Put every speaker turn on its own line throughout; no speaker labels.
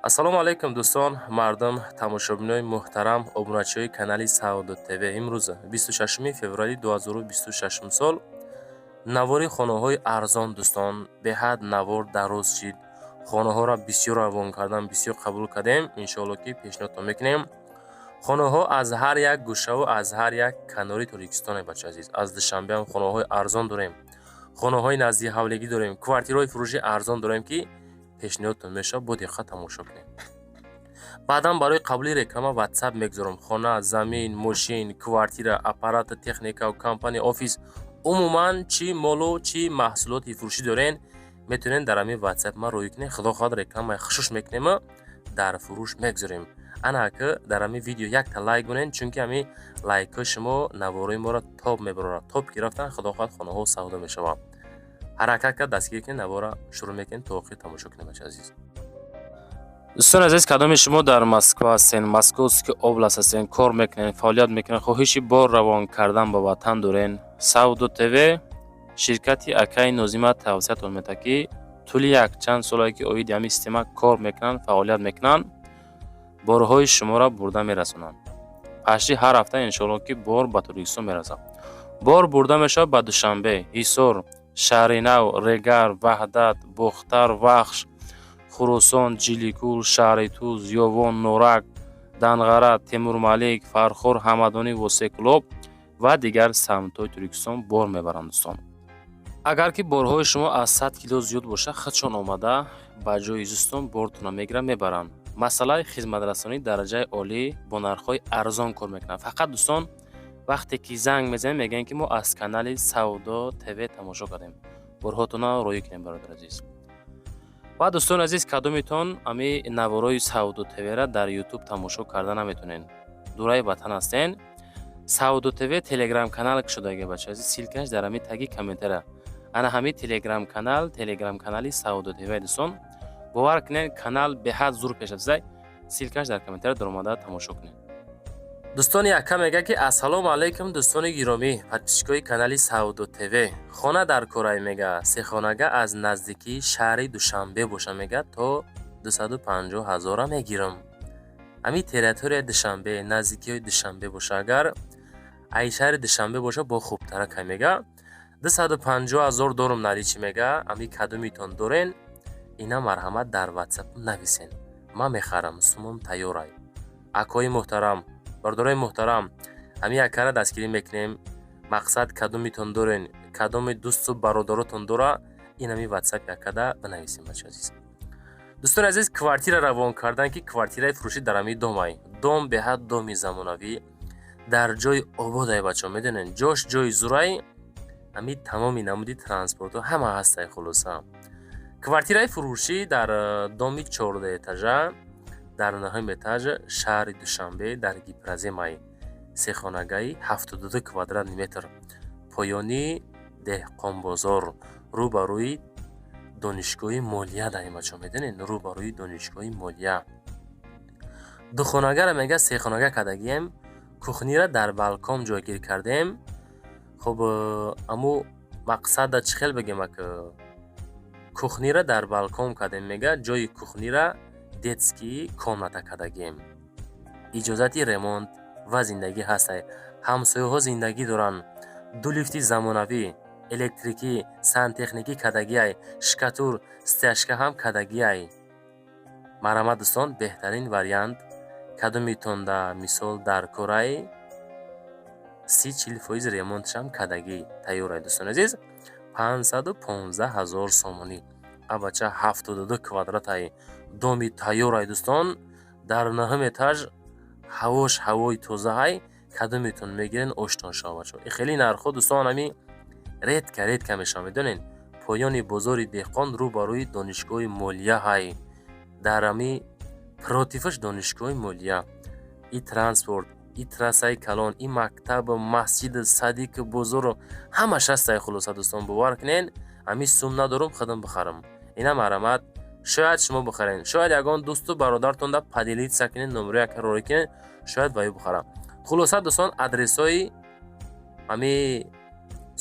Ассалому алайкум, дӯстон, мардум, тамошобинои муҳтарам, обуначиҳои канали Савдо ТВ. Имрӯз 26 феврали 2026 сол, навори хонаҳои арзон. Дӯстон, беҳад навор дароз шид. Хонаҳоро бисёр равон кардан, бисёр қабул кардем. Иншоалло, ки пешниҳодтон мекунем хонаҳо аз ҳар як гӯшаву аз ҳар як канори Тоҷикистоне. Бача азиз, аз Душанбеам хонаҳои арзон дорем, хонаҳои наздиҳавлигӣ дорем, квартираҳои фурӯши арзон дорем, ки пешниҳодтон мешавад. Бо диққат тамошо кунед. Баъдан барои қабули реклама Ватсап мегузорам. Хона, замин, мошин, квартира, аппарата, техника, компания, офис, умуман чӣ молу чӣ маҳсулоти фурӯшӣ дорен, метавонед дар ҳамин Ватсап ман роҳӣ кунед. Худо хоҳад, рекламаи хушуш мекунему дар фурӯш мегузорем. Ана ки дар ҳамин видео якта лайк монед, чунки ҳамин лайкҳои шумо наворои моро топ мебарорад. Топ ки рафтан, худо хоҳад, хонаҳо савдо мешаванд. Ҳаракат кард, дастгирӣ кунед. Навора шурӯъ мекунем, то охир тамошо кунем, бача азиз. Дӯстони азиз, кадоми шумо дар Москва ҳастен, Московский область ҳастен, кор мекунед, фаъолият мекунед, хоҳиши бор равон кардан ба ватан дорен, Савдо ТВ ширкати акаи Нозима тавсиятон медиҳад, ки тӯли якчанд солае ки оиди ҳамин система кор мекунанд, фаъолият мекунанд, борҳои шуморо бурда мерасонанд. Пашти ҳар ҳафта, иншоалло, ки бор ба Тоҷикистон мерасад. Бор бурда мешавад ба Душанбе, Ҳисор, Шаҳринав, Регар, Ваҳдат, Бохтар, Вахш, Хуросон, Ҷиликул, шаҳри Туз, Ёвон, Норак, Данғара, Темурмалик, Фархор, Ҳамадонӣ, Восеъ, Кӯлоб ва дигар самтҳои Тоҷикистон бор мебаранд. Дӯстон, агар ки борҳои шумо аз 100 кило зиёд бошад, худшон омада ба ҷои зистон бортонро мегиранд, мебаранд. Масъалаи хизматрасонии дараҷаи олӣ, бо нархҳои арзон кор мекунанд. Фақат, дӯстон, вақте ки занг мезанем, мегӯянд, ки мо аз канали Савдо ТВ тамошо кардем, борҳотонро роҳӣ кунем, бародар азиз. Ва дӯстони азиз, кадомитон ами наворои Савдо ТВра дар Ютуб тамошо карда наметонед, дураи ватан ҳастен, Савдо ТВ Телеграм канал кушодаги, бача азиз. Ссылка ш дар ҳами таги комментария. Ана ҳами Телеграм канал, Телеграм канали Савдо ТВ. Дӯстон, бовар кунед, канал беҳад зур пеш рафтааст. Ссылка ш дар комментария, даромада тамошо кунед. Дӯстони ака мегӯяд, ки ассалому алайкум, дӯстони гиромӣ, подписчик ои канали Савдо ТВ. Хона дар корай, мега, сехонага, аз наздикии шаҳри Душанбе боша, мега, то 250 ҳазора мегирам. Ҳамин территорияи Душанбе, наздикиҳои Душанбе боша, агар ай шаҳри Душанбе боша, бо хубтаракай, мега. 250 ҳазор дорум наличный, мега. Ами кадомитон дорен, ина марҳамат, дар Ватсап нависен, ман мехарам, сумом тайёрай. Акои муҳтарам, бародарои муҳтарам, ҳамин якара дастгирӣ мекунем. Мақсад, кадомитон дорен, кадоми дӯсту бародаротон дора, ин ҳамин Ватсап якада бинависем, бача азиз. Дӯстони азиз, квартира равон кардан, ки квартираи фурӯшӣ дар ҳамин домай. Дом беҳад доми замонавӣ, дар ҷои ободай, бачаҳо, медонед, ҷош ҷои зурай. Ҳамин тамоми намуди транспортҳо ҳама ҳастай. Хулоса, квартираи фурӯшӣ дар доми 14 этажа, дар нӯҳум этаж, шаҳри Душанбе, дар Гипроземай, сехонагаи 72 квадратный метр, поёни Деҳқонбозор, рӯ ба рӯи Донишгоҳи молия дар ин, бачаҳо, медонед, рӯ ба рӯи Донишгоҳи молия. Духонагаро, мега, сехонага кардагием, кухня ра дар балкон ҷойгир кардем. Хуб, аму мақсада чӣ хел бигем, ак кухня ра дар балкон кардем, мега, ҷои кухня ра детский комната кардагием. Иҷозати ремонт ва зиндагӣ ҳастай, ҳамсояҳо зиндагӣ доранд. Ду лифти замонавӣ, электрикӣ, сантехникӣ кардагиай, штукатур, стяжка ҳам кардагиай. Марҳамат, дӯстон, беҳтарин вариант. Кадомитонда, мисол, дар корай, 30-40% ремонтшам кардагӣ, тайёрай. Дӯстони азиз, 515 000 сомонӣ. Абача, 72 квадратай, доми тайёрай, дӯстон, дар нӯҳум этаж, ҳавош ҳавои тозаҳай. Кадометон мегирен, оштон шава, бачаҳо. Хеле нархҳо, дӯстон, ҳами редко, редко мешавад, медонед. Поёни бозори Деҳқон, рӯ ба рӯи Донишгоҳи молия ҳай, дар ҳами против аш Донишгоҳи молия. И транспорт, и трассаи калон, и мактаб, масҷиду, садику, бозору ҳамаш ҳастай. Хулоса, дӯстон, бовар кунед, ҳамин сум надорум, худам бихарам. Ина марҳамат, шояд шумо бихарен, шояд ягон дӯсту бародаратонда поделиться кунед, номеро яка рорӣ кунед, шояд ба ё бихарам. Хулоса, дӯстон, адресҳои ҳами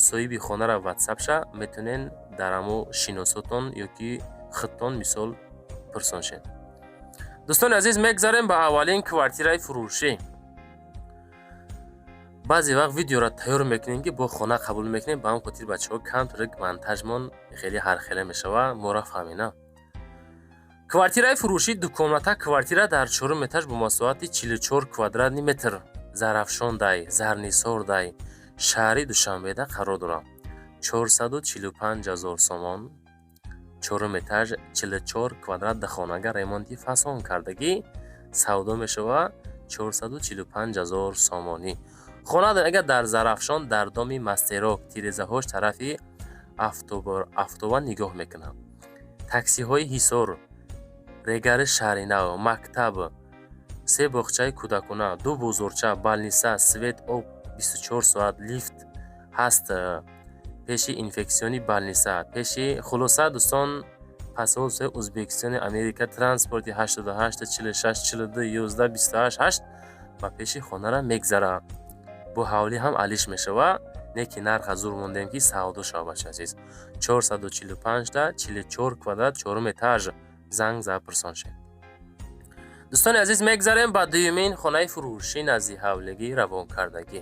соҳиби хонара, Ватсапша метавонед дар ҳамо шиносотон ё ки худтон, мисол, пурсон шед. Дӯстони азиз, мегзарем ба аввалин квартираи фурӯшӣ. Баъзе вақт видеоро тайёр мекунем, ки бо хона қабул мекунем, ба ҳам хотир бачаҳо камтар монтажмон хеле ҳархела мешава, моро фаҳмена. Квартираи фурӯшӣ дукомната квартира дар чорум этаж бо масоҳати 44 квадратный метр, Зарафшондай, Зарнисордай, шаҳри Душанбеда қарор дорад. 445 000 сомон, чорум этаж, 44 квадрат, дахонага ремонти фасон кардагӣ, савдо мешавад 445 000 сомонӣ. Хона агар дар Зарафшон, дар доми Мастерок, тирезаҳош тарафи автобан нигоҳ мекунад. Таксиҳои Ҳисор, Регари шаҳри нав, мактаб, се боғчаи кӯдакона, ду бозорча, больница, свет, об 24 соат, лифт ҳаст, пеши инфекционный больница, пеши. Хулоса, дӯстон, посольствои Ӯзбекистони Америка, транспорти 88 46 42 11 28 8 ба пеши хонара мегзарад. Бо ҳавлӣ ҳам алиш мешавад, не ки нарха зур мондем, ки савдо шавад, бача азиз. 445 та 44 квадрат, чорум этаж, занг зада пурсон шед. Дӯстони азиз, мегзарем ба дуюмин хонаи фурӯшӣ назди ҳавлигӣ равонкардагӣ.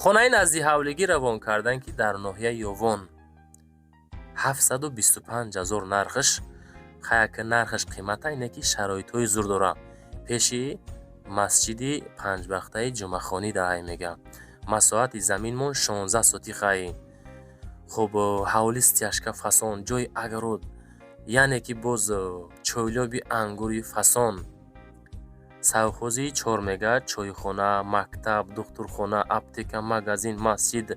Хонаи назди ҳавлигӣ равон кардан, ки дар ноҳияи Ёвон, 725 000 нархш. Хаяка нархаш қимата, ине ки шароитҳои зур дорад. Пеши масҷиди панҷвақтаи ҷумъахонӣ даҳай мега. Масоҳати заминмон 16 сотихай. Хуб, ҳавли стяжка фасон, ҷои огород, яъне ки боз чойлоби ангури фасон, совхози Чормега, чойхона, мактаб, духтурхона, аптека, магазин, масҷид,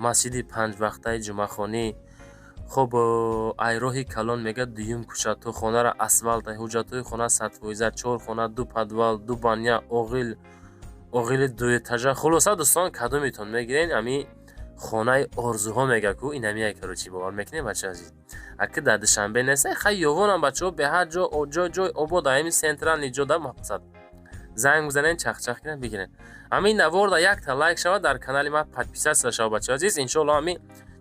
масҷиди панҷвақтаи ҷумъахонӣ. Хуб, ай роҳи калон мега дуюм кӯча то хонара асфалт, ҳуҷҷатҳои хона 100%, чор хона, ду подвал, ду баня, оғил, оғили дуэтажа. Хулоса, дӯстон, кадомитон мегирен, ами хонаи орзуҳо мега ку инамия, короче, бовар мекунем, бача азиз. Аки дар Душанбе нест, хай Ёвонам, бачаҳо, беҳад ҷо ҷой ҷой обод, ами центральный ҷода. Мақсад, занг бизанен, чахчах кунен, бигирен. Ҳамин наворда якта лайк шавад, дар канали ман подписаться шавад, бача азиз. Иншоалло, ҳами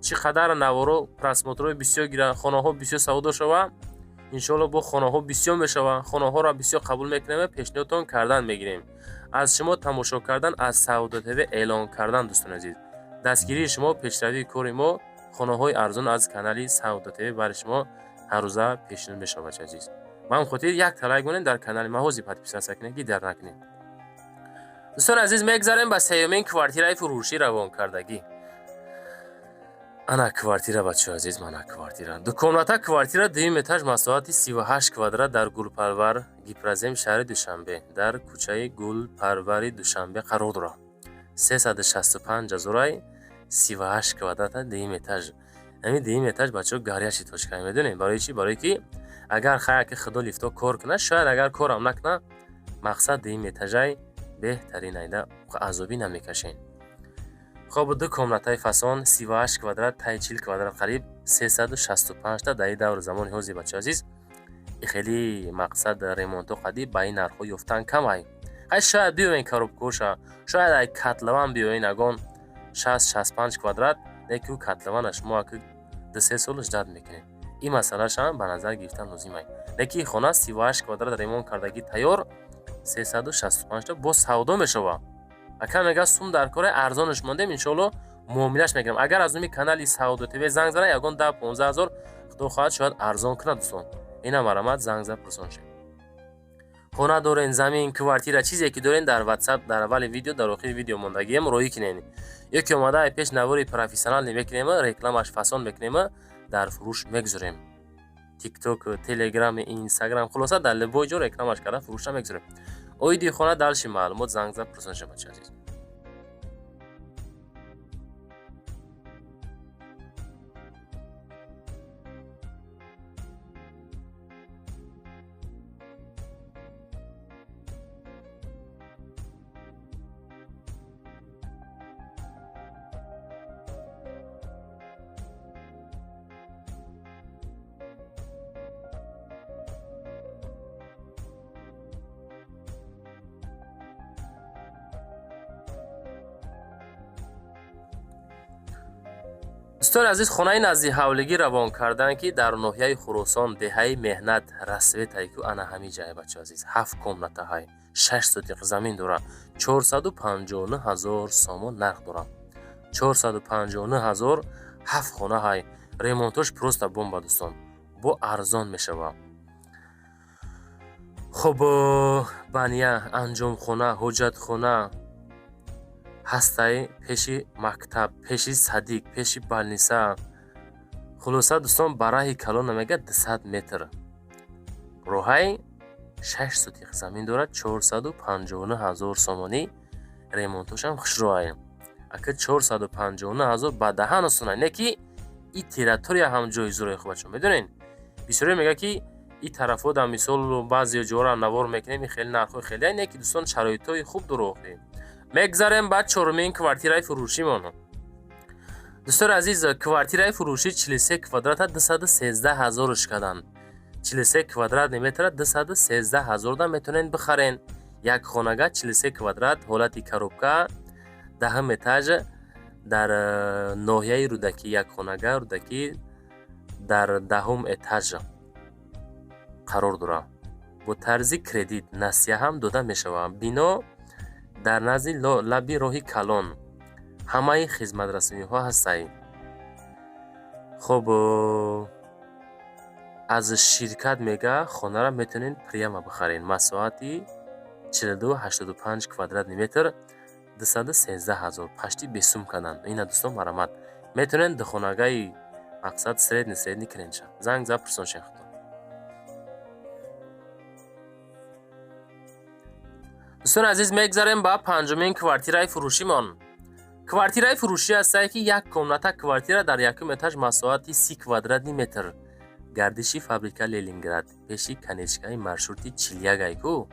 чӣ қадар наворо просмотрҳои бисёр гиранд, хонаҳо бисёр савдо шавад, иншоалло бо хонаҳо бисёр мешаванд, хонаҳоро бисёр қабул мекунем ва пешниҳодтон кардан мегирем. Аз шумо тамошо кардан, аз Савдо ТВ эълон кардан, дӯстони азиз, дастгирии шумо пешравии кори мо. Хонаҳои арзон аз канали Савдо ТВ барои шумо ҳаррӯза пешниҳод мешавад, бача азиз. Ба ҳам хотир якта лайк монед, дар канали ма ҳозир подписаться кунед, ки дар накунед. Дӯстони азиз, мегзарем ба сеюмин квартираи фурӯшӣ равонкардагӣ. Ана квартира, бачаҳо азиз, мана квартира, дукомната квартира, дуюм этаж, масоҳати 38 квадрат, дар Гулпарвар, Гипрозем, шаҳри Душанбе, дар кӯчаи Гулпарвари Душанбе қарор дорад. 365 ҳазорай, 38 квадрата, дуюм этаж. Ҳамин дуюм этаж, бачаҳо, горячий точка, медонем барои чӣ? Барое ки агар хая ки худо лифто кор кунад, шояд агар корам накунад, мақсад, дуюм этажай беҳтарин айда, азобӣ намекашем. Хоб, ду комнатаи фасон, 38 квадрат, таи 40 квадрат қариб, 365 та. Дар ин даври замони ҳозир, бачаҳо азиз, хеле мақсад ремонтҳо қадӣ ба ин нархҳо ёфтан камай. Хай, шояд биёен коробкоша, шояд ай котлован биёен, ягон 60-65 квадрат, леки ӯ котлована шумо аки 2-3 сол ждать мекунед. Ин масъалашам ба назар гирифтан лозим ай. Леки хона 38 квадрат, ремонт кардагӣ, тайёр, 365 та, боз савдо мешавад. Ака мега, сум дар кора, арзонаш мондем, иншоалло муомилаш мекунем. Агар аз номи канали Савдо ТВ занг занад, ягон 10-15 ҳазор, худо хоҳад, шояд арзон кунад. Дӯстон, ина марамат, занг зад, пурсон шед. Хона дорен, замин, квартира, чизе ки дорен, дар Ватсап дар аввали видео, дар охири видео мондагием, роҳӣ кинен. Ё ки омада ай пеш навори профессионал мекунем, рекламаш фасон мекунем, дар фурӯш мегузорем. Тикток, Телеграм, Инстаграм, хулоса, дар любой ҷо рекламаш карда, фурӯша мегузорем. Оиди хона дальше маълумот занг зад, пурсон шед, бача азиз. Дӯстони азиз, хонаи назди ҳавлигӣ равон карданд, ки дар ноҳияи Хуросон, деҳаи Меҳнат, Рассветай ку, ана ҳамин ҷая, бачо азиз, ҳафт комнатаҳай, 6 сотиқ замин дорад, 459 000 сомон нарх дорад. 459 000, ҳафт хонаҳай, ремонтош просто бомба, дӯстон, бо арзон мешавад. Хуб, баня, анҷомхона, ҳоҷатхона ҳастай, пеши мактаб, пеши садик, пеши больница. Хулоса, дӯстон, ба раҳи калон намегӯяд, 200 метр роҳай, 6 сотиқ замин дорад, 459 000 сомонӣ, ремонтошам хушрӯай. Ака, 459 000 ба даҳан осонай, не ки и территория ҳам ҷои зӯрай. Хуб, бачо, медонед, бисёре мегӯяд, ки и тарафҳо, дар мисол, баъзе ҷоро навор мекунем, и хеле нархҳои хеле не ки, дӯстон, шароитҳои хуб дорохи. Мегзарем ба чорумин квартираи фурӯшимон. Дӯстони азиз, квартираи фурӯшӣ 43 квадрата 213 ҳазорш карданд. 43 квадратный метра 213 ҳазорда метавонед бихарен. Як хонага, 43 квадрат, ҳолати коробка, даҳум этаж, дар ноҳияи Рӯдакӣ, як хонага, Рӯдакӣ, дар даҳум этаж қарор дорад. Бо тарзи кредит, насия ҳам дода мешавад. Бино дар назди лаби роҳи калон, ҳамаи хизматрасониҳо ҳастай. Хуб, аз ширкат мега, хонаро метавонед прямо бихаред. Масоҳати 42,85 квадратный метр, 213 000, почти бесум карданд. Ина, дӯстон, марҳамат, метавонед духонагаи мақсад средний кунедша. Занг зад, пурсон шен худтон. Дӯстони азиз, мегзарем ба панҷумин квартираи фурӯшимон. Квартираи фурӯшӣ ҳастае, ки як комната квартира дар якум этаж, масоҳати 30 квадратный метр, гардиши фабрика Ленинград, пеши конечкаи маршрути 41 ай ку,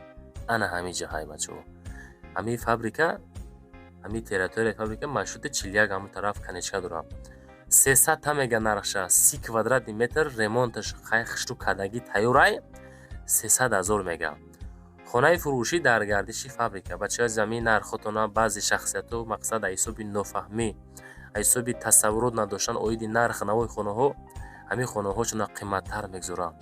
ана ҳамин ҷоҳай, бачаҳо. Ҳамин фабрика, ҳамин территорияи фабрика, маршрути 41, ҳамон тараф конечка дорад. 300 та мега нархша, 30 квадратный метр, ремонташ хай хушрӯ кардагӣ, тайёрай, 300 000 мега. Хонаи фурӯшӣ дар гардиши фабрика. Бачаҳои замин, нархотона баъзе шахсиятҳо, мақсад, аз ҳисоби нофаҳмӣ, аз ҳисоби тасаввурот надоштан оиди нарх навои хонаҳо, ҳамин хонаҳошона қиматтар мегузоранд.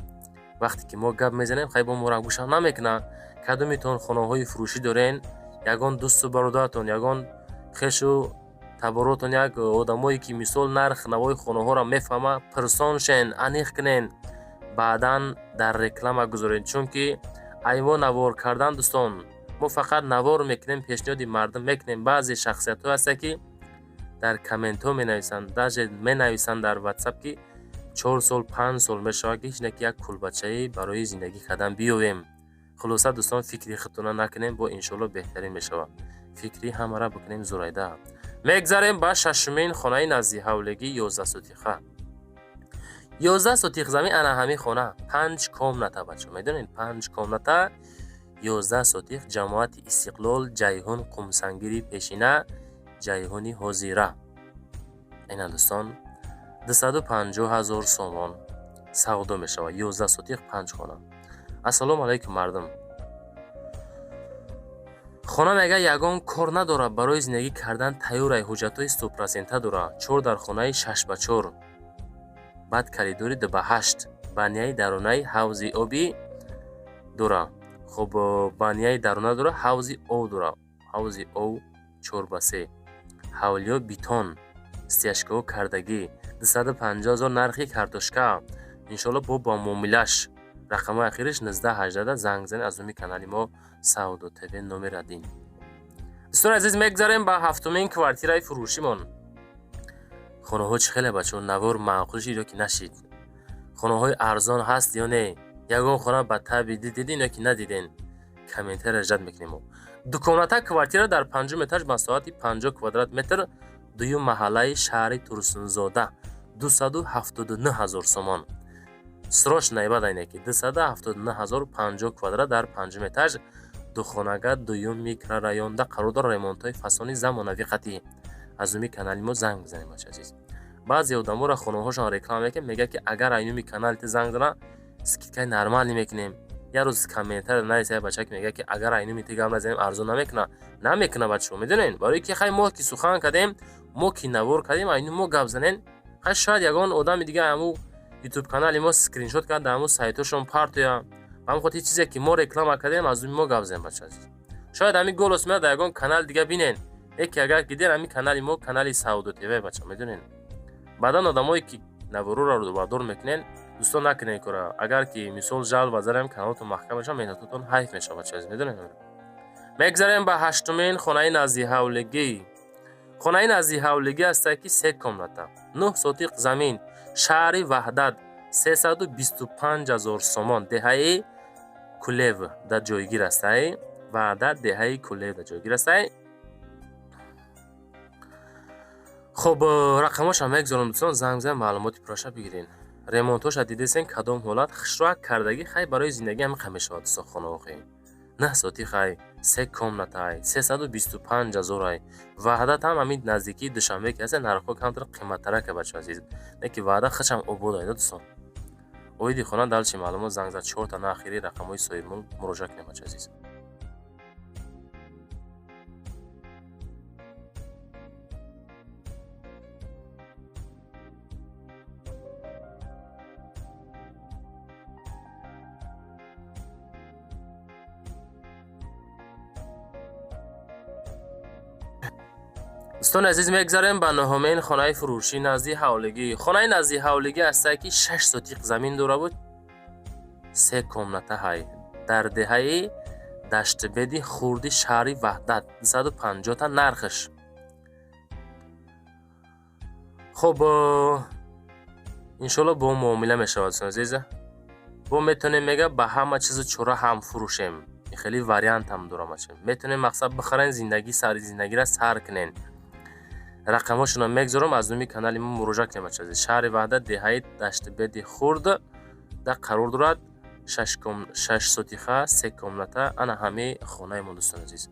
Вақте ки мо гап мезанем, хай, бо моро гӯшам намекунанд. Кадомитон хонаҳои фурӯшӣ дорен, ягон дӯсту бародаратон, ягон хешу таборотон, як одамое ки, мисол, нарх навои хонаҳоро мефаҳма, пирсон шен, аниқ кунен, баъдан дар реклама гузоред. Чунки ай мо навор кардан, дӯстон, мо фақат навор мекунем, пешниҳоди мардум мекунем. Баъзе шахсиятҳо ҳастанд, ки дар комментҳо менависанд, даже менависанд дар Ватсап, ки 4 сол, 5 сол мешавад, ки ҳеҷ не ки як кулбачае барои зиндагӣ кардан биёвем. Хулоса, дӯстон, фикри худтона накунем, бо иншоалло беҳтарин мешавад. Фикри ҳамаро бикунем зурайда. Мегзарем ба шашумин хонаи назди ҳавлигӣ, 11 сотиха, 11 сотих замин, ана ҳамин хона, панҷ комната. Бачо, медонед, панҷ комната, 11 сотих, ҷамоати Истиқлол, Ҷайҳун, Қумсангири пешина, Ҷайҳуни ҳозира. Ина, дӯстон, 250 000 сомон савдо мешавад, 11 сотих, панҷ хона. Ассалому алайкум, мардум. Хона мега ягон кор надорад, барои зиндагӣ кардан тайёрай, ҳуҷҷатҳои стопроцента дорад. Чор дар хонаи 6 ба 4, баъд коридори 2 ба 8, баняи дарунаи ҳавзи обӣ дора. Хуб, баняи даруна дора, ҳавзи ов дора, ҳавзи ов 4 ба 3, ҳавлиё бетон, стяжкаҳо кардагӣ, 250 000 нархи картошка, иншоалло бо ба муомилаш. Рақамҳои ахириш 1918, занг занед аз номи канали мо Савдо ТВ номер один. Дӯстони азиз, мегзарем ба ҳафтумин квартираи фурӯшимон. Хонаҳо чӣ хеле, бачаҳо, навор маъқул шид ё ки нашид? Хонаҳои арзон ҳаст ё не? Ягон хона ба таби дидедин ё ки надиден? Комментария ждать мекунем. Ду комната квартира дар панҷум этаж, масоҳати 50 квадрат метр, дуюм маҳаллаи шаҳри Турсунзода, 279 000 сомон. Срочно баъд ки 279 000, 50 квадрат, дар панҷум этаж, духонага, дуюм микрорайонда қарор дорад, ремонтҳои фасони замонавӣ қатъӣ. Аз номи канали мо занг бизанед, бача азиз. Баъзе одаморо хонаҳошон реклама мекунем, мегӯяд, ки агар ай номи канали ту занг зана, скидкаи нормалӣ мекунем. Як рӯз комментария нависа, як бача ки мегӯяд, ки агар ай номи ту гап назанем, арзон намекуна. Намекуна, бачаҳо, медонед, барои ки хай мо ки сухан кардем, мо ки навор кардем, ай мо гап занен. Хай, шояд ягон одами дига ҳаму ютуб канали мо скриншот кард, дар ҳаму сайтошон партоя. Ба ҳамин хотир чизе ки мо реклама кардем, аз мо гап занем, бача азиз. Шояд ҳамин Голос меяд, дар ягон канал дига бинен, яке агар диден, ҳамин канали мо, канали Савдо ТВ, бача, медонен. Баъдан одамое ки наворора рӯбардор мекунен, дӯстон, накунен кора. Агар ки мисол жалоба зарем, каналотон маҳкам мешавад, меҳнатотон ҳайф мешавад, бача азиз, медонем. Мегзарем ба ҳаштумин хонаи наздиҳавлигӣ. Хонаи наздиҳавлигӣ ҳастае ки се комната, 9 сотиқ замин, шаҳри Ваҳдат, 325 000 сомон, деҳаи Кулев дар ҷойгир ҳастае. Ваҳдат, деҳаи Кулев дар ҷойгир ҳастае. Хуб, рақамҳошам мегузорам, дӯстон, занг бизанед, маълумоти пурраша бигирен. Ремонтҳоша дидесен, кадом ҳолат хушроак кардагӣ. Хай, барои зиндагӣ ҳамин қам мешавад, дӯстон. Хонаохи 9 сотиқай, се комнатаай, 325 000-ай. Ваҳдат ҳам ҳамин наздикии Душанбе ки ҳаста, нархҳо камтар қиматтарака, бача азиз, не ки Ваҳдат худшам обод айда, дӯстон. Оиди хона дальше маълумот занг зад, чорта на ахири рақамҳои соҳибмулк муроҷиат кунем, бача азиз. Дӯстони азиз, мегзарем ба нуҳумин хонаи фурӯшӣ назди ҳавлигӣ. Хонаи назди ҳавлигӣ ҳастае ки 6 сотиқ замин дора буд, се комната ҳай, дар деҳаи Даштбеди хурди шаҳри Ваҳдат, 250-та нархш. Хуб, иншоалло бо муомила мешавад, дӯстони азиз. Бо метавонем, мега, ба ҳама чизу чора ҳам фурӯшем, хеле вариантам дорам. Метавонем, мақсад, бихарен, зиндагӣ сари зиндагиро сар кунен. Рақамҳошонро мегузорам, аз номи канали мо муроҷиат кунем, бача азиз. Шаҳри Ваҳдат, деҳаи Даштбеди хурд да қарор дорад, 6 сотиха, се комната. Ана ҳамаи хонаи мо, дӯстони азиз.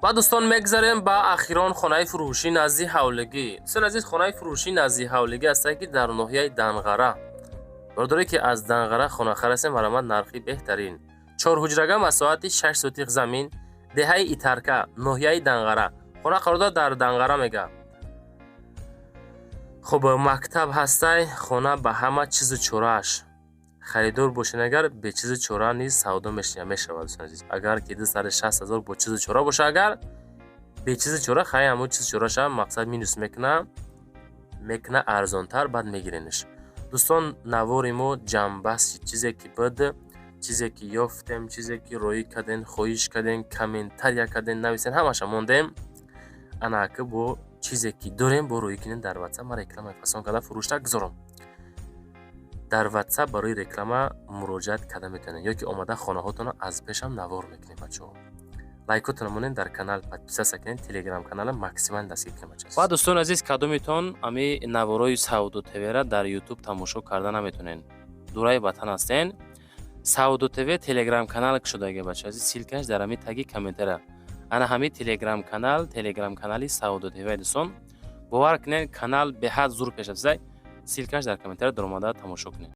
Ва, дӯстон, мегзарем ба ахирон хонаи фурӯшӣ назди ҳавлигӣ. Дӯстони азиз, хонаи фурӯшӣ назди ҳавлигӣ ҳастае ки дар ноҳияи Данғара. Бародаре ки аз Данғара хонахар ҳастем, марҳамат, нархи беҳтарин. Чорҳуҷрага, масоҳати 6 сотиқ замин, деҳаи Итарка, ноҳияи Данғара. Хона қарор дорад дар Данғара, мега. Хуб, мактаб ҳастай, хона ба ҳама чизу чорааш. Харидор бошед агар, бечизу чора низ савдо мешавад, дӯстони азиз. Агар ки 260 000 бо чизу чора боша, агар бечизу чора, хай, ҳамон чизу чораша, мақсад, минус мекуна, арзонтар, баъд мегиренш. Дӯстон, навори мо ҷамъбаст. Чизе ки буд, чизе ки ёфтем, чизе ки роӣ кардем, хоҳиш кардем, комментария кардем, нависем, ҳамаша мондем. Ана ака, бо чизе ки дорем, бо роӣ кунем дар Ватсап. Ман рекламаи фасон карда фурӯшта гузорам дар Ватсап, барои реклама муроҷиат карда метавонед ё ки омада хонаҳотонро аз пешам навор мекунем. Бачаҳо, лайкотонро монед, дар канал подписаться кунед, телеграм канала максимально дастгир кунед, бача. Ва, дӯстони азиз, кадометон ами наворои Савдо ТВра дар Ютуб тамошо карда наметонед, дураи ватан ҳастен, Савдо ТВ телеграм канал кушодаги, бача азиз, ссылкаш дар ҳами таги комментария. Ана ҳами телеграм канал, телеграм канали Савдо ТВ. Дӯстон, бовар кунед, канал беҳад зур пеш рафтааст. Ссылкаш дар комментария, даромада тамошо кунед.